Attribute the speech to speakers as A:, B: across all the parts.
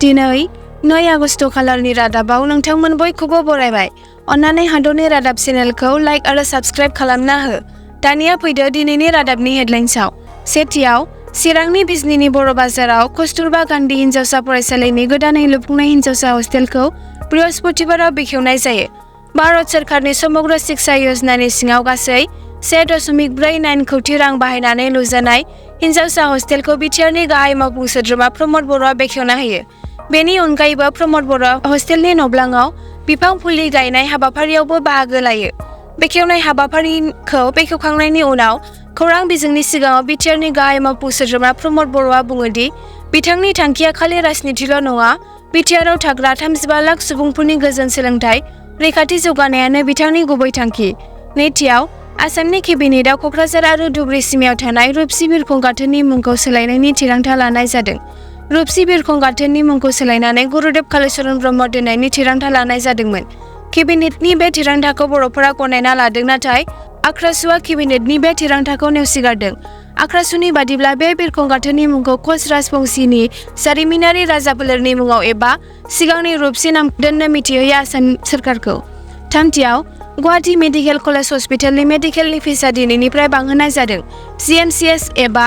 A: दिनै 9 आगस्ट खालारनि रादाबाव नोंथांमोन बयखौबो बरायबाय। अन्नानै हादरनि रादाब चेनेलखौ लाइक आरो साबस्क्राइब खालामना हो। दानिया फैदो दिनैनि रादाबनि हेडलाइन्सआव। सेथियाव चिरांनि बिजनीनि बर' बाजाराव कस्तुरबा गान्धी हिनजावसा फरायसालिनि गोदानै लुफुंनाय हिनजावसा हस्टेलखौ बृहस्पतिबाराव बेखेवनाय जायो। भारत सोरखारनि समग्र शिक्षा योजनानि सिङाव गासै 1.49 कोटी रां बाहायनानै लुजानाय हिनजावसा हस्टेलखौ बिटिआरनि गाहाय मावफुं सोद्रोमा प्रमद बर'आ बेखेवना होयो। बेनि अनगायैबो प्रमद बर'आ हस्टेलनि न'ब्लाङाव बिफां फुलि गायनाय हाबाफारियावबो बाहागो लायो। बेखेवनाय हाबाफारिखौ बेखेवखांनायनि उनाव खौरां बिजोंनि सिगाङाव बिटिआरनि गाहाय मावफुं सोद्रोमा प्रमद बर'आ बुङो दि बिथांनि थांखिया खालि राजनितिल' नङा, बिटिआरआव थाग्रा 35 लाख सुबुंफोरनि गोजोन सोलोंथाइ, रैखाथि जौगानायानो बिथांनि गुबै थांखि। नैथियाव आसामनि केबिनेटआव क'क्राझार आरो धुबुरी सिमायाव थानाय रुपसि बिरखं गाथोननि मुंखौ सोलायनायनि थिरांथा लानाय जादों। रुपसि बिरखं गाथोननि मुंखौ सोलायनानै गुरुदेव कालीचरण ब्रह्म दोननायनि थिरांथा लानाय जादोंमोन। केबिनेटनि बे थिरांथाखौ बर'फोरा गनायना लादों, नाथाय आक्रासुआ केबिनेटनि बे थिरांथाखौ नेवसिगारदों। आक्रासुनि बादिब्ला बे बिरखं गाथोननि मुंखौ कच राजबंशीनि जारिमिनारि राजाफोलेरनि मुङाव एबा सिगांनि रुपसि नाम दोननो मिथिहोयो आसाम सोरखारखौ। थामथियाव गुवाहाटी मेडिकेल कलेज हस्पिटालनि मेडिकेलनि फिसा दिनैनिफ्राय बांहोनाय जादों। जिएमसिएच एबा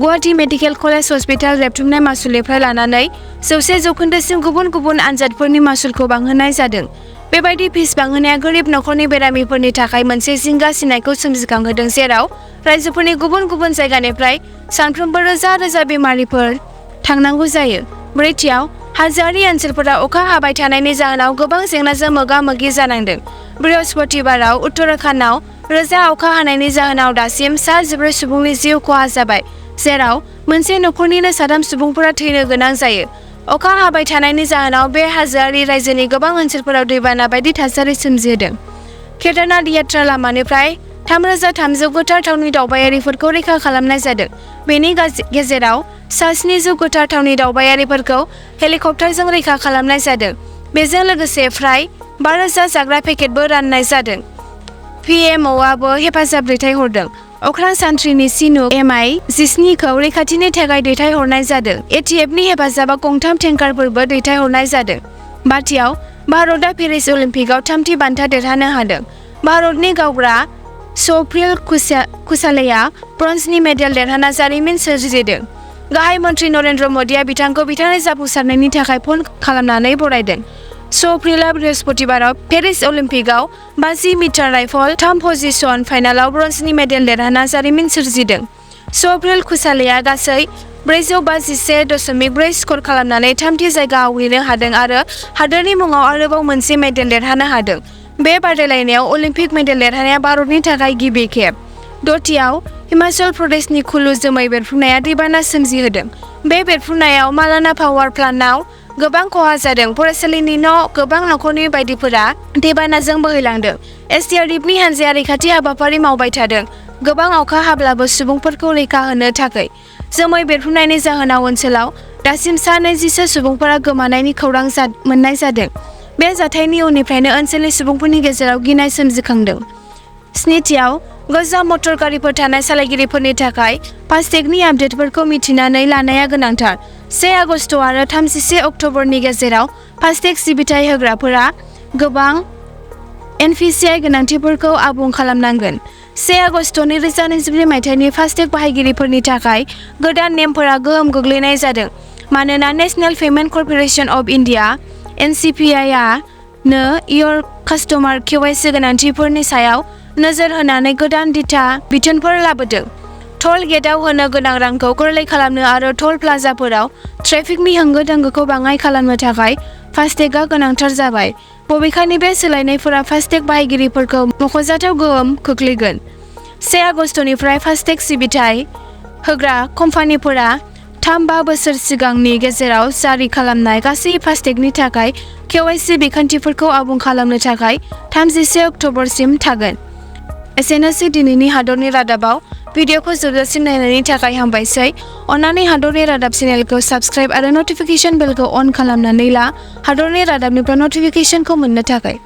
A: गुवाहाटी मेडिकेल कलेज हस्पिटाल रेबथुमनाय मासुलनिफ्राय लानानै 100% गुबुन गुबुन आनजादफोरनि मासुलखौ बांहोनाय जादों। बेबायदि फिस बांहोनाया गोरिब नखरनि बेरामिफोरनि थाखाय मोनसे जिंगा सिनायखौ सोमजिखांहोदों, जेराव रायजोफोरनि गुबुन गुबुन जायगानिफ्राय सानफ्रोमबो रोजा रोजा बेमारिफोर थांनांगौ जायो। ब्रैथियाव हाजोआरि ओनसोलफोराव अखा हाबाय थानायनि जाहोनाव गोबां जेंनाजों मोगा-मोगि जानांदों। बृहस्पतिबाराव उत्तराखन्डआव रोजा अखा हानायनि जाहोनाव दासिम 14 सुबुंनि जिउ खहा जाबाय, जेराव मोनसे नखरनिनो 3 सुबुंफोरा थैनो गोनां जायो। अखा हाबाय थानायनि जाहोनाव बे हाजोआरि रायजोनि गोबां ओनसोलफोराव दैबाना बायदि थासारि सोमजिहोदों। केदारनाथ यात्रा लामानिफ्राय 3300 गोथार थावनि दावबायारिफोरखौ रैखा खालामनाय जादों। बेनि गेजेराव 700 गोथार थावनि दावबायारिफोरखौ हेलिकप्टारजों रैखा खालामनाय जादों। बेजों लोगोसे फ्राय 12,000 जाग्रा पेकेटबो राननाय जादों। पिएमअआबो हेफाजाब दैथायहरदों। अख्रां सान्थ्रिनि चिनुक MI-17 खौ रैखाथिनि थाखाय दैथायहरनाय जादों। एटिएफनि हेफाजाबाव गंथाम टेंकारफोरबो दैथायहरनाय जादों। बाथियाव भारतआ पेरिस अलिम्पिकआव 3थि बान्था देरहानो हादों। भारतनि गावग्रा सौफ्रिल कुसालेया ब्रन्जनि मेडेल देरहाना जारिमिन सोरजिदों। गाहाय मन्त्रि नरेन्द्र मोदीआ बिथांखौ बिथांनि जाफुंसारनायनि थाखाय फन खालामनानै बरायदों। सौफ्रिलआ बृहस्पतिबाराव पेरिस अलिम्पिकआव 50 मिटार राइफल 3 पजिशन फाइनालाव ब्रन्जनि मेडेल देरहाना जारिमिन सोरजिदों। सौफ्रिल कुसालेया गासै 451.4 स्कर खालामनानै 3थि जायगा आवग्रिनो हादों आरो हादोरनि मुङाव आरोबाव मोनसे मेडेल देरहानो हादों। बे बादायलायनायाव अलिम्पिक मेडेल देरहानाया भारतनि थाखाय गिबि खेब। दथियाव हिमाचल प्रदेशनि कुल्लु जोमै बेरफ्रुनाया दैबाना सोमजिहोदों। बे बेरफ्रुनायाव मालाना पावार प्लान्टआव गोबां खहा जादों। फरायसालिनि गोबां नखरनि बायदिफोरा दैबानाजों बोहैलांदों। एसडीआरएफनि हानजाया रैखाथि हाबाफारि मावबाय थादों, गोबां अखा हाब्लाबो सुबुंफोरखौ रैखा होनो थाखाय। जोमै बेरफ्रुनायनि जाहोनाव ओनसोलाव दासिम 20 सुबुंफोरा गोमानायनि खौरां मोननाय जादों। बे जाथायनि उननिफ्रायनो ओनसोलनि सुबुंफोरनि गेजेराव गिनाय सोमजिखांदों। स्निथियाव गोजाम मटर गारिफोर थानाय सालायगिरिफोरनि थाखाय फास्टेगनि आपडेटफोरखौ मिथिनानै लानाया गोनांथार। 1 आगस्ट आरो 31 अक्ट'बरनि गेजेराव फास्टेग सिबिथाय होग्राफोरा गोबां एनपिसिआइ गोनांथिफोरखौ आबुं खालामनांगोन। 1 आगस्ट 2024 मायथाइनि फास्टेग बाहायगिरिफोरनि थाखाय गोदान नेमफोरा गोहोम गोग्लैनाय जादों, मानोना national payment corporation of India (NCPI) नो इयर कास्टमार केवाइसि गोनांथिफोरनि सायाव नोजोर होनानै गोदान दिथा बिथोनफोर लाबोदों। टल गेटआव होनो गोनां रांखौ गोरलै खालामनो आरो टल प्लाजाफोराव ट्रेफिकनि होंगो-दोंगोखौ बाङाइ खालामनो थाखाय फास्टेगआ गोनांथार जाबाय। बबेखानि बे सोलायनायफोरा फास्टेग बाहायगिरिफोरखौ मख'जाथाव गोहोम खोख्लैगोन। 1 आगस्टनिफ्राय फास्टेग सिबिथाय होग्रा कम्पानिफोरा 3-5 बोसोर सिगांनि गेजेराव जारि खालामनाय गासै फास्टेगनि थाखाय केवाइसि बिखान्थिफोरखौ आबुं खालामनो थाखाय 31 अक्ट'बरसिम थागोन। एसेनोसै दिनैनि हादरनि रादाबाव। भिडिअखौ जोबजासिम नायनायनि थाखाय हामबायसै। अन्नानै हादरनि रादाब चेनेलखौ साबस्क्राइब आरो नटिफिकेशन बेलखौ अन खालामनानै ला हादरनि रादाबनिफ्राय नटिफिकेशनखौ मोननो थाखाय।